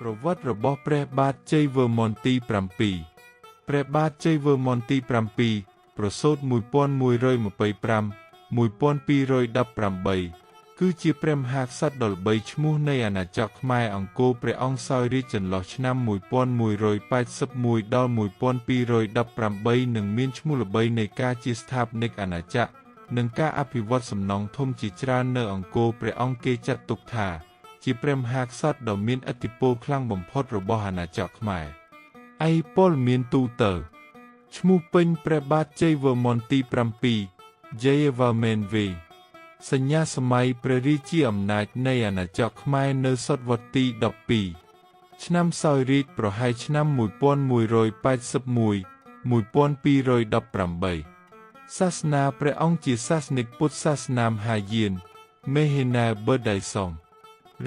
ប្រវត្តិរបស់ព្រះបាទជ័យវរ្ម័នទី7ព្រះបាទជ័យវរ្ម័នទី7ប្រសូត1125 1218គឺជាព្រះមហាក្សត្រដ៏ល្បីឈ្មោះនៃអាណាចក្រខ្មែរអង្គរព្រះអង្គសោយរាជ្យចន្លោះឆ្នាំ1181ដល់1218និងមានឈ្មោះល្បីនៃការជាស្ថាបនិកអាណាចក្រនិងការអភិវឌ្ឍសំណង់ធំជាច្រើននៅអង្គរព្រះអង្គគេចាត់ទុកថាជាព្រះមហាក្សត្រដ៏មានឥទ្ធិពលខ្លាំងបំផុតរបស់អាណាចក្រខ្មែរឯពលមានទូទៅឈ្មោះពេញព្រះបាទជ័យវរ្ម័នទី7 Jayavarman V សញ្ញាសម័យព្រះរាជាអំណាចនៃអាណាចក្រខ្មែរនៅសតវត្សទី12ឆ្នាំសោយរាជ្យប្រហែលឆ្នាំ1181 1218សាសនាព្រះអង្គជាសាសនិកពុទ្ធសាសនាមហាយានមេហេណាបឺដៃសុង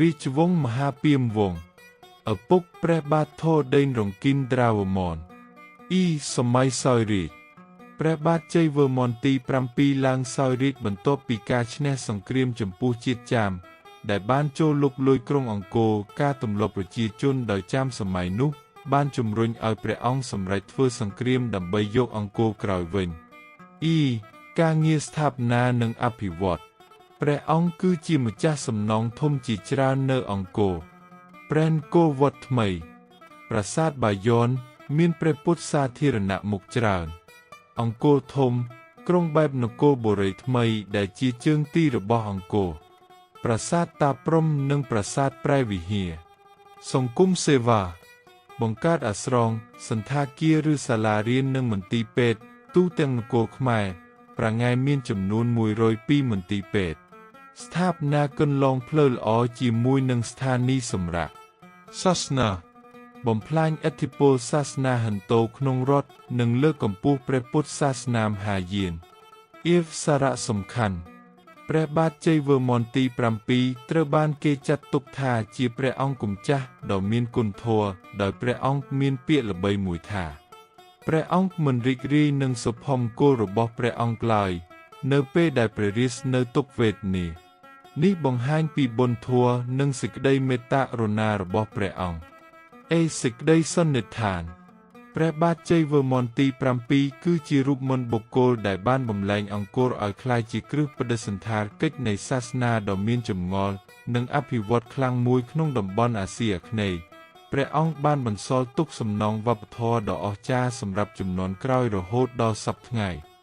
រាជវង្សមហាពាមវង្សឪពុកព្រះបាទធរដេញរង្គិនទ្រាវមនអ៊ីសម័យសោយរាជ្យព្រះបាទជ័យវរ្ម័នទី7ឡើងសោយរាជ្យបន្ទាប់ពីការឈ្នះសង្គ្រាមចំពោះជាតិចាមដែលបានចូលលុកលុយក្រុងអង្គរការទម្លាប់ប្រជាជនដោយចាមសម័យនោះបានជំរុញឲ្យព្រះអង្គសម្រេចធ្វើសង្គ្រាមដើម្បីយកអង្គរក្រោយវិញអ៊ីការងារស្ថាបនានិងអភិវឌ្ឍព្រះអង្គគឺជាម្ចាស់សំណង់ធំជាច្រើននៅអង្គរព្រះអង្គរវត្តថ្មីប្រាសាទបាយ័នមានព្រះពុទ្ធសាធារណមុខច្រើនអង្គរធំក្រុងបែបនគរបុរីថ្មីដែលជាជើងទីរបស់អង្គរប្រាសាទតាព្រំនិងប្រាសាទប្រែវិហារសង្គមសេវាបង្កើតអាស្រមសន្តាគារឬសាលារៀននិងមន្ទីរពេទ្យទូទាំងនគរខ្មែរប្រាថ្ងៃមានចំនួន102មន្ទីរពេទ្យស្ថាបនាគន្លងផ្លូវល្អជាមួយនឹងស្ថានីយ៍សម្រាប់សាសនាបំផ្លាញឥទ្ធិពលសាសនាហិណ្ឌូក្នុងរដ្ឋនិងលើកកម្ពស់ព្រះពុទ្ធសាសនាមហាយានអៀវសារៈសំខាន់ព្រះបាទជ័យវរ្ម័នទី7ត្រូវបានគេចាត់ទុកថាជាព្រះអង្គម្ចាស់ដ៏មានគុណធម៌ដោយព្រះអង្គមានពាក្យល្បីមួយថាព្រះអង្គមិនរីករាយនឹងសុភមង្គលរបស់ព្រះអង្គឡើយនៅពេលដែលព្រះរាជនៅទុក្ខវេទនានេះបង្ហាញពីបុណ្យធម៌និងសេចក្តីមេត្តាករុណារបស់ព្រះអង្គអេសេចក្តីសន្និដ្ឋានព្រះបាទជ័យវរ្ម័នទី7គឺជារូបមន្តបុគ្គលដែលបានបំលែងអង្គរឲ្យក្លាយជាគ្រឹះបដិសណ្ឋារកិច្ចនៃសាសនាដ៏មានចម្ងល់និងអភិវឌ្ឍខ្លាំងមួយក្នុងតំបន់អាស៊ីអាគ្នេយ៍ព្រះអង្គបានបន្សល់ទុកសំណង់វប្បធម៌ដ៏អស្ចារ្យសម្រាប់ជំនាន់ក្រោយរហូតដល់សព្វថ្ងៃ។